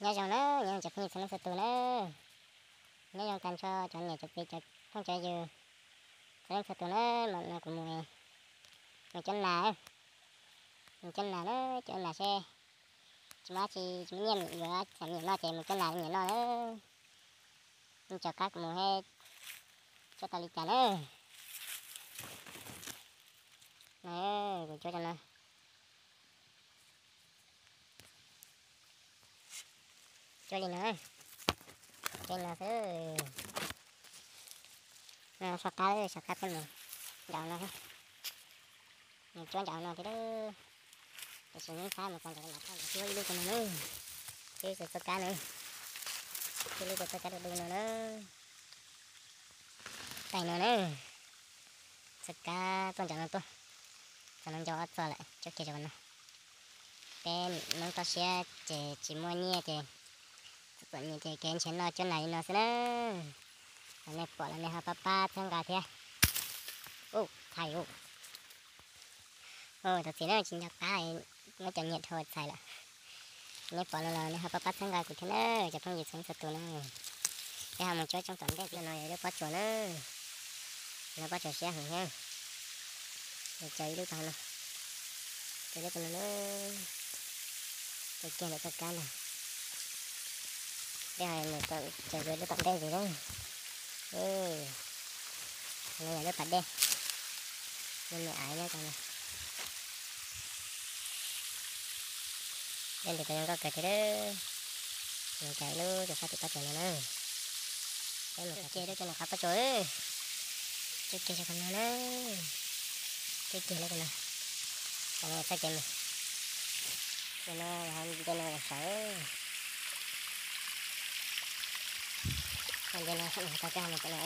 Nyob zoo na, nyob zoo cov phooj ywg txhua leej txhua tus na. Nyob zoo tag nrho cov niam cov txiv cov phooj cov ywg txhua leej txhua tus na. Mam no kuv mus, mus cuab nas, mus cuab nas na, cuab nas seb tsis muaj dab tsi, tsis muaj nyiaj yuav xam nyiam noj ces mus cuab nas nyiam noj na. Mus tso qab kuv mus he, cuab tau li cas na. Kuv cuab rau no. Cuab li no, cuab li no xwb. No soj qab, soj qab peb mus nram no, mus cuab nram no thiab. Tiam sis nyob sab mus txog nram no, cuab ib lub rau no na, cuab ib txoj kab na, cuab ib lub txoj kab du du no na. Tais no na, txoj kab tuaj nram no tuaj, txog no nco ob txoj lawm, cuab kiag rau no. Peb Hmoob toj siab ces tsis muaj nyiaj ces txom txom nyem ces kev nrhiav noj cuab nas li no xwb na. Los nej pom los nej ho pab pab txhawb nqa thiab. Ub, txhais ub. Ub, thov txim na, tsis nco qab, muab cov nyiam dhau txhais lawm. Nej pom no los nej ho pab pab txhawb nqa kuv thiab na, cov phooj ywg txhua leej txhua tus na. Peb ho mus cuab tsoob tom ntej, no yog lub pob tsuas na. Lub pob tsuas siab heev thiab. Tso ib lub tau no, tso ib lub tau no na. Tso kiag ntawm txoj kab ntag. Peb ho mus tso yuav lub tom ntej ntxiv na. No yog lub pas dej, me me aiv nyob rau no. Dej ntws tau zoo nkauj kawg thiab. Mus tso ib lub rau sab tim pob tsuas no na. Peb mus tso kiag lub rau nram qab pob tsuas, tso kiag rau qhov no na. Tso kiag lub rau no, qhov no txoj kev mus. Ntawm no yog nce no los saud. Nce no sab no tau coj mus tom no,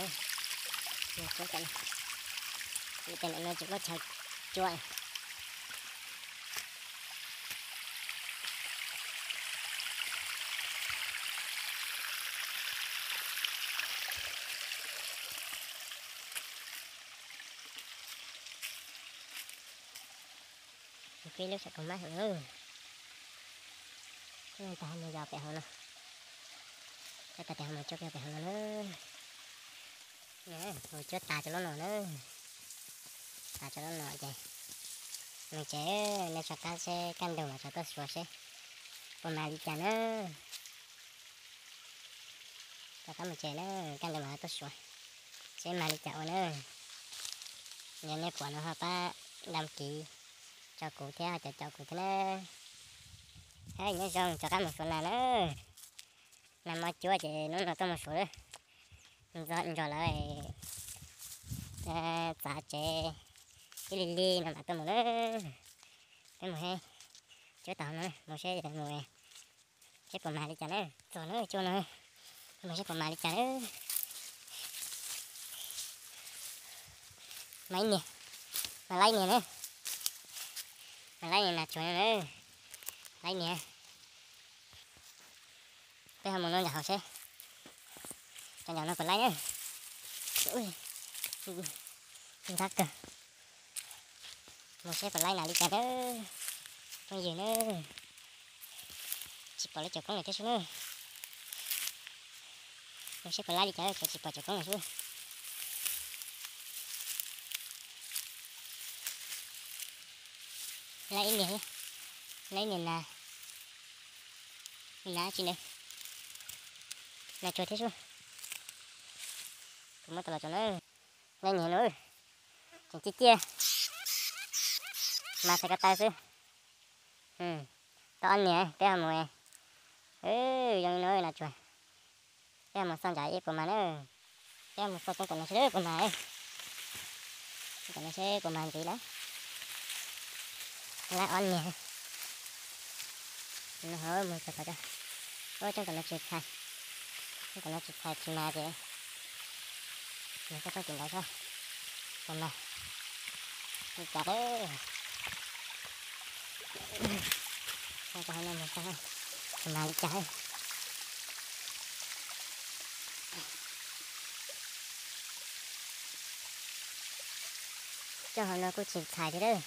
mus tsuab tom no. Vim tias ntawm no tsis muaj chaw cuab. Mus pib lub sab kaum mab heev. Tag mus yos pem hauv no. Tag tes mus cuab pem hauv no na. Mus cuab tas cov lub no na. Tas cov lub no ces mus tsev, nej rov qab seb kaj ntug mam rov tuaj suav seb puas mag li cas na. Rov qab mus tsev na, kaj ntug mam rov tuaj suav seb mag li cas ua na. Yog nej pom no ho pab đăng ký tso kuv thiab ho caum caum kuv thiab na. Nyob zoo, rov qab mus suav nas na. Nag hmo cuab ces hnub no tuaj mus suav lawm. Nco lawv txav tsev ib li li no mam tuaj mus na. Peb mus seb, cuab tau no mus seb mus seb puas mag li cas na. Txog na cuab no, mus seb puas mag li cas na. Mag ib niag, mag laib niag na. Mag laib niag nas tsuag no na. Laib niag. Peb ho mus no nram hauv seb, cov nram no puas laib na. Ntxhab kawg. Mus seb puas laib nas li cas na. Phooj ywg na, tsis pom lawv caum koob lawm thiab xwb na. Mus seb puas laib li cas, tsis pom caum koob lawm xwb. Laib ib niag, laib ib niag nas, nas tsi na, nas tsuag thiab xwb. Kuv muab tau los tso na. Laib niag no, tseem ciaj ciaj, mas txhais ko taw xwb. Tau ob niag, peb ho mus, zoo li no nas tsuag. Peb ho mus xauj nram ib puas mag na. Peb ho mus xauj coob tom no seb puas mag. Coob tom no seb puas mag ntxiv lawm. Laib ob niag. No ho mus txog tom, coob tom no tsis txhais, coob tom no tsis txhais tsis mag ces mus xauj coob tim ntawd seb puas mag li cas lawm. Xauj hauv no mus xauj puas mag li cas. Coob hauv no kuj tsis txhais thiab,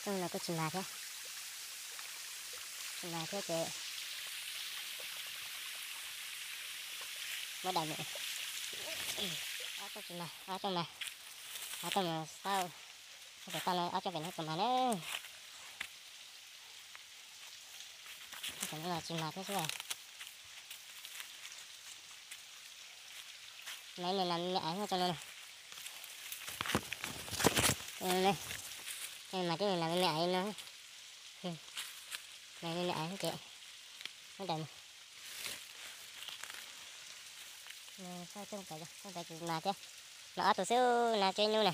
coob hauv no kuj tsis mag thiab. Tsis mag thiab ces Muab dam mus. Ob rooj tsis mag, ob rooj mag. Ob rooj mus xauj. Ob rooj pem no ob rooj pem no puas mag na. Ob rooj no tsis mag thiab xwb. Mas ib niag nas me me aiv nyob rau no na. Mas tib niag nas me me aiv no. Nas me me aiv ces muab dam mus. Xauj rooj pem, rooj pem tsis mag thiab. Mas ob tug xwb, nas tseb nyuj na.